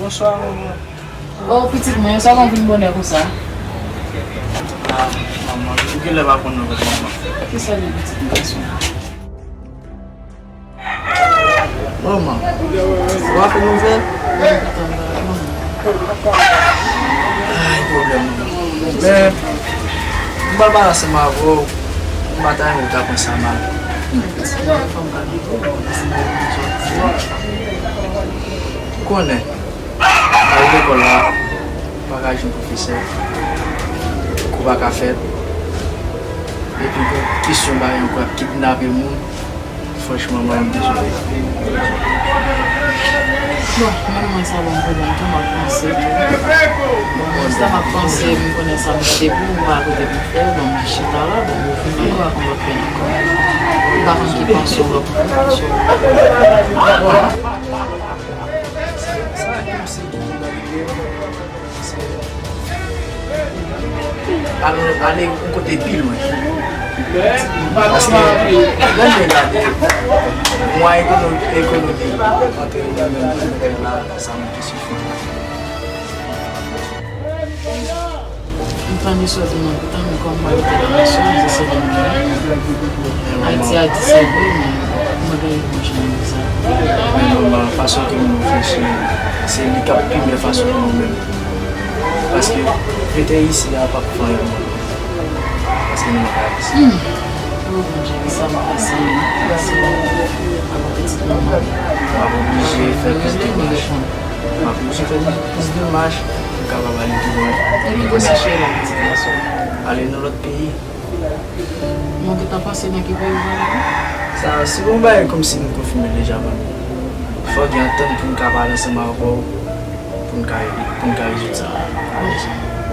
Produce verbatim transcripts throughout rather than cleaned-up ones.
Bonswa, manman. O, pitit mwen, sa w vin bonè konsa? Ah, manman, ou genlè pa konn nouvèl manman. Ki sèl pitit mwen, gason? Manman, ou pa fè nouvèl? Ay, pwoblèm, manman. Men, m pral pale ansanm avè w, m pa ta renmen w ta pran sa mal. Ou konnen, al lekòl la, ou pa ka jwenn pwofesè, kou pa ka fèt, epi gen kesyon bagay ankò, y ap kidnape moun. Franchman, mwen, m dezole. Bon, menm mwen, sa ban m pwoblèm tou, m ap panse tou. Bon, mwen, sa m ap panse, m konnen sa m gade pou m pa kote pou fè, bon, m chita la, bon, m vin ankò ak yon lòt pèn ankò. M pa konn ki panse w ap panse w. Ale, ale yon kote pi lwen. Paske, lè m te gade, mwa ekonomi, ekonomi antre nou menm tou, la, sa manke sou fon. M tande sa w di mwen, poutan, men kòm mwen rete nan nasyon, se sèl mwen. Ayiti a di se vre, men mwen gen yon jan de sa. Men manman, fason ke m reflechi, se li k ap pi bèl fason pou nou menm. Paske rete isi a p ap fè anyen pou mwen. Paske nou pa isi. Hmm. O Bondye, sa m pase, pase, pitit manman. M ap oblije fè plis demach. M ap oblije fè plis demach pou m kapab ale pi lwen. Epi degaje la, pitit gason. Ale nan lòt peyi. Mwen gentan panse nan ki peyi w prale. Sa, se yon bagay kòmsi m konfime l deja, manmi. Fò gen yon tan pou m ka pale ansanm avè w, pou n ka, pou n ka rezoud sa. Bon,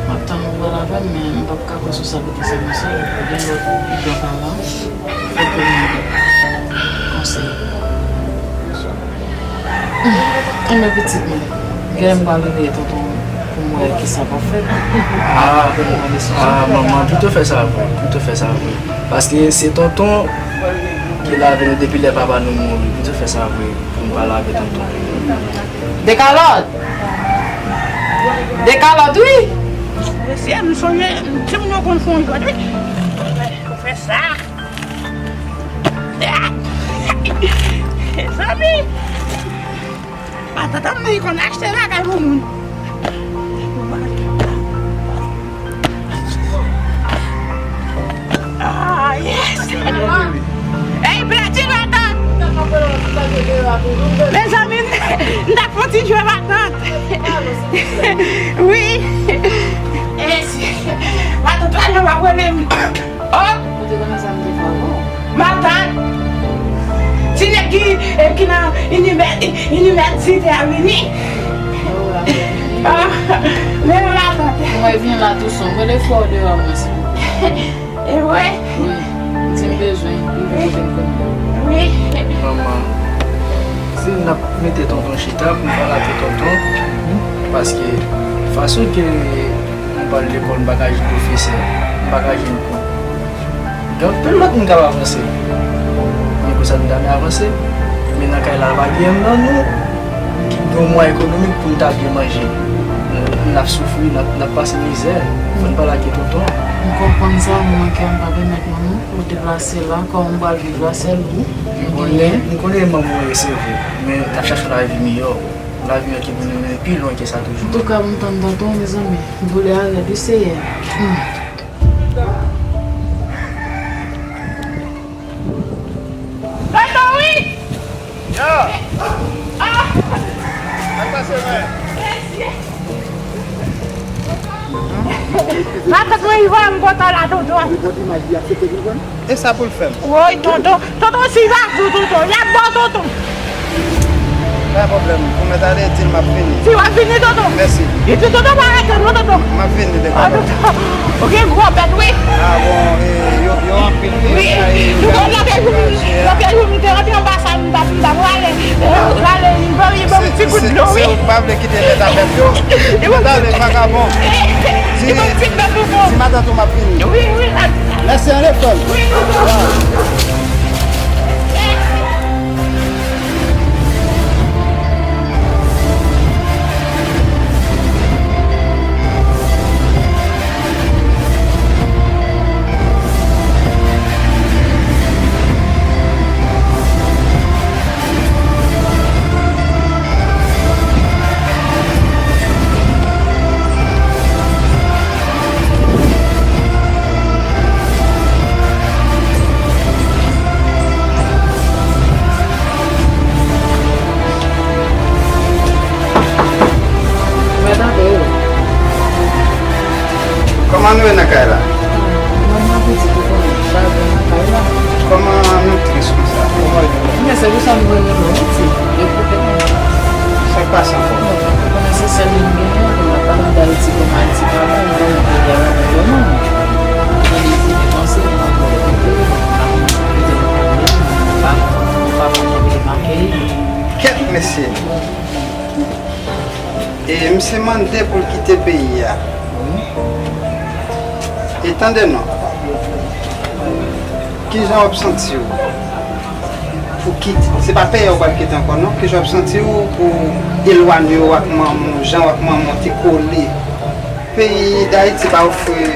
m ap tann ou pale avè m, men m p ap ka kwè sou sa kote sèlman sa, gen lòt pi gran paran, fòk yo mande konsèy. Enben pitit mwen, genlè m pral reveye tonton pou m wè kisa k ap fèt. Ah, ah, manman, pito fè sa vre, pito fè sa vre. Paske se tonton ki lave nou depi lè papa nou mouri. Pito fè sa vre pou m pale avè tonton. Dekalòt! Dekalòt, wi! Mesye, m sonje, timoun yo konn fè yon jwèt, wi. Pou fè sa. Mezanmi! Matant an li konn achte bagay pou moun. Ah, yes! Ey, plati matant! Mezanmi, m t ap fè yon ti jwe matant. Wi. Ey, matant la, jan w ap rele m. Oh! Ou te konnen sa m te fè ankò? Matant! Ti nèg ki, eh, ki nan inivè-, inivèsite a vini. Oh, la vini. Ah, men matant. Mwen vin la tou son. Mwen lè fò deyò mwen, silvouplè. E vre? Wi. Di m bezwen, li vin kote m konn. Wi. Manman, si n ap mete tonton chita pou n pale ak tonton, paske fason ke m pral lekòl, m pa ka jwenn pwofesè, m pa ka jwenn kou. Gen anpil lòt moun k ap avanse. Men konsa nou ta vin avanse. Men nan kay la, pa gen youn nan nou ki gen yon mwayen ekonomik pou n ta byen manje. N ap soufri, n ap, n ap pase mizè. Fò n pale ak tonton. M konprann sa, men kè m pa pèmèt mwen non pou deplase la, kòm m pral viv la, sèl ou. M konnen, m konnen manman w resevwa, men n ap chache yon lavi miyò. Yon lavi ki pou mennen pi lwen ke sa toujou. Antouka, m tann tonton, mezanmi. Doulè a rèd, wi, Seyè. Hmm. Tonton, wi! Yo! Ah! Sa k pase, frè? Matant mwen rive, m kontan la, tonton. Li pote imaj li aksepte vin jwenn? E sa pou l fè m? Woy, tonton, tonton, si l pa di w, tonton, y ap ba w, tonton. Pa gen pwoblèm, ou mèt ale, di l m ap vini. Si w ap vini, tonton. Mèsi. Epi tonton pa rete non, tonton. M ap vini, ah, tonton. Ou gen gwo bèt, wi. Ah, bon, e, yo, yo anpil, wi. Wi, tonton, lòt jou, lòt jou, m te rantre anba sa, m t ap, m t ap rale, rale, m voye ban m ti kout dlo, wi. Se, se, se ou k pa vle kite nèt a bèt yo. Mèt ale, vagabon. Di, di matant ou m ap vini. Wi, wi. Mèsi anpil. Wi, wi. Waw. Mèsi. Kòman nou ye nan kay la? Mwen, mwen pitit ou konnen, chak jou nan kay la. Kòman nou tris konsa? Kòman nou ye? Men se pou sa m voye rele w, pitit. Yo koupe nan. Sa k pase ankò? Bon, ou konnen se sèl li m genyen, e m ap pale de Ayiti, kòm Ayiti pa bon, m pa nan peyi a, m ap vèman. Mwen, li di, men panse, m ap vole kote, m ap kite l pale, m pa, m pa konn kote m ap keyi. Kèt, mesye! E misye mande pou l kite peyi a. E tande non. Kijan w ap santi w pou kit-, se pa peyi a w pral kite ankò non. Kijan w ap santi w pou elwanye w ak manman w, jan w ak manman w te kole? Peyi Dayiti pa ofri,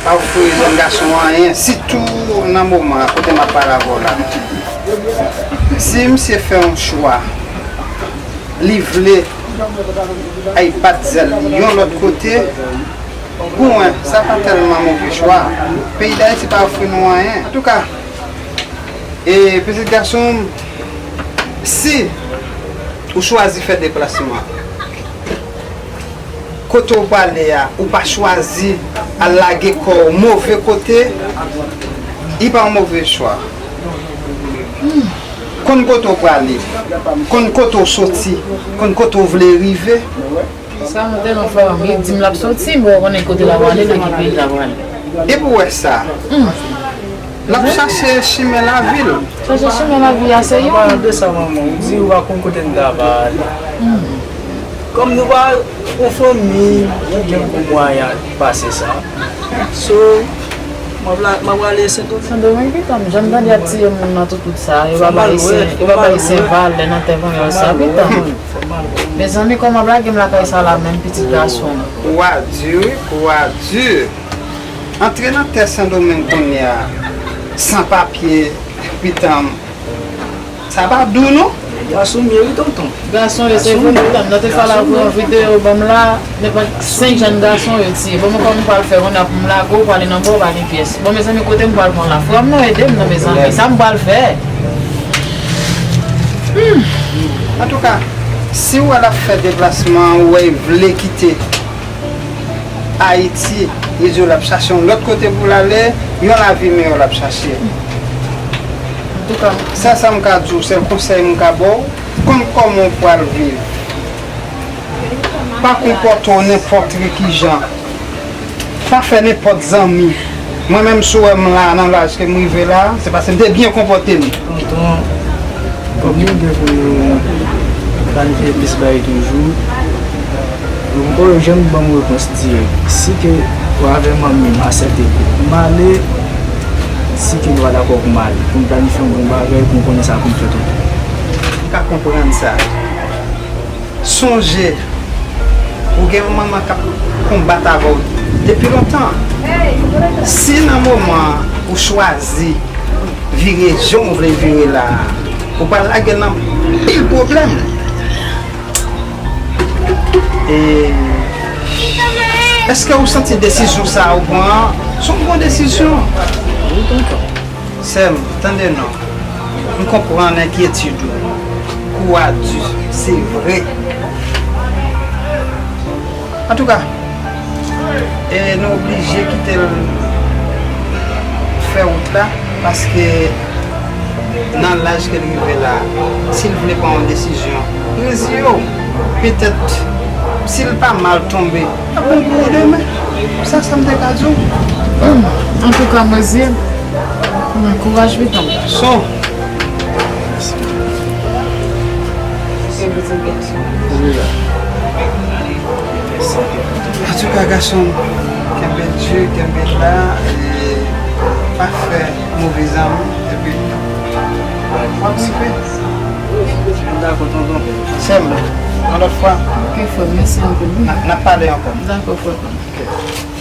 pa ofri jèn gason anyen, sitou nan moman kote m ap pale avè w la. Si misye fè yon chwa, li vle ay bat zèl li yon lòt kote, pou mwen, sa pa tèlman move chwa. Peyi Dayiti pa ofri nou anyen. Antouka, e pitit gason m, si ou chwazi fè deplasman, kote w prale a, ou pa chwazi al lage kò w move kote, li pa yon move chwa. Konn kote w prale, konn kote w soti, konn kote w vle rive. Sa m te nan fè, li di m l ap soti, m pa konnen kote l ap prale, nan ki peyi l ap prale. Epi w wè sa, l ap chache chimen lavi l. Chache chimen lavi a se yon. An palan de sa, manman, ou di ou pa konn kote m ta va ale. Kòm nou pa yon fanmi ki gen gwo mwayen pase sa, so, m ap la, m ap ale Sendomeng. Sendomeng, pitan m, jan m tande y ap tiye moun nan tout wout sa, yo pa bay Sen, yo pa bay Senval, lè nan tè konnya sa, pitan m. Mezanmi, kòman m ap lage m lakay sa la menm, pitit gason m? Kou a di wi, kou a di. Antre nan tè Sendomeng kounye a, san papye, pitan m. Sa pa dou non. Gason m ye wi, tonton. Gason yo se vre, pitan m. Nan te fè la pou yon videyo, ban m la, nenpòt senk jèn gason yo tiye. Bon, mwen kòman m pral fè kounye a pou m lage w, pou ale nan bò, pa gen pyès. Bon, mezanmi, kote m pral pran la? Frè m non, ede m non, mezanmi. Sa m pral fè? Antouka, si w wè l ap fè deplasman, ou wè l vle kite Ayiti, li di w l ap chache yon lòt kote pou l ale, yon lavi miyò l ap chache. Antouka, sèl sa m ka di w, sèl konsèy m ka ba w, konn kòman w pral viv. Pa konpòte w nenpòt kijan. Pa fè nenpòt zanmi. Mwen menm, si w wè m la, nan laj ke m rive la, se paske m te byen konpòte m. Tonton, kòm nou gen pou nou planifye plis bagay toujou, m kwè yo janm ban m repons dirèk. Si ke ou avè manmi m aksepte pou m ale, si ke nou pa dakò pou m ale, pou m planifye yon bon bagay, pou m konnen sa pou m fè, tonton. M ka konprann sa. Sonje, ou gen yon manman k ap konbat avè w depi lontan. Si nan moman ou chwazi vire jan w vle vire la, ou pral lage l nan anpil pwoblèm. E èske ou santi desizyon sa a ou pran an se yon bon desizyon? Wi, tonton. Sè m, tande non. M konprann enkyetid ou. Kou a di, se vre. Antouka, e nou oblije kite l fè wout la, paske nan laj ke l rive la, si l vle pran yon desizyon, reziye w. Petèt, si l pa mal tonbe, ap bon pou ou demen. Sa, sa m te ka di w. Antouka, mwen, Zye, mwen kouraj pitan m. Son. Antouka, gason m, kenbe di, kenbe la, e pa fè move zanmi, epi w ap rive. Dakò, tonton. Sè m, yon lòt fwa. Ok, frè m, mèsi anpil. N a, n a pale ankò. Dakò, frè m. Ok.